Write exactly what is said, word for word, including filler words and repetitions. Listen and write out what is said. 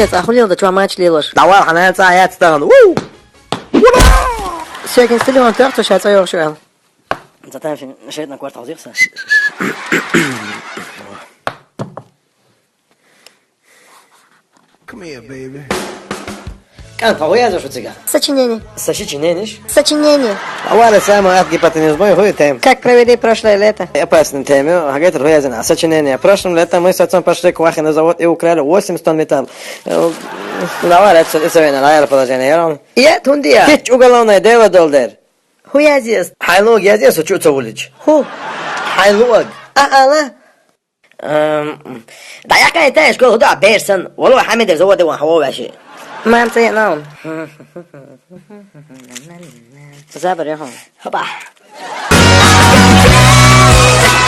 Ца хули да чума мач лелаш. Давай, хьанал цӀа яц тахана. Уу! Секин стилён тёрту ша цӀа йохшуэл. Затем фин шейтан квартал зирса. Come here, baby. КӀант, хьо хӀу язъеш цигахь? Сочинение. Сочинениш? Сочинение. Авара самая от гипотенузы, хӀу тема? Как провели прошлое лето? Опасная тема, хьагайтар хӀу язъян. Сочинение. Прошлым летом мы с отцом пошли к Вахе на завод и украли восемьдесят тонн металла. Э, давай, это, это вина, лайер положение, я равно. Я тундия. Хич уголовное дело долдер. ХӀу язъяс? Хьайн луг язъяс, чу ца вулич. ХӀу? Хьайн луг. А, ала. Эм, да я кай таш кол худа берсан. Вало Хамид заводе ван хава ваши. Мам, це я наун. Забар я хун. Хоба.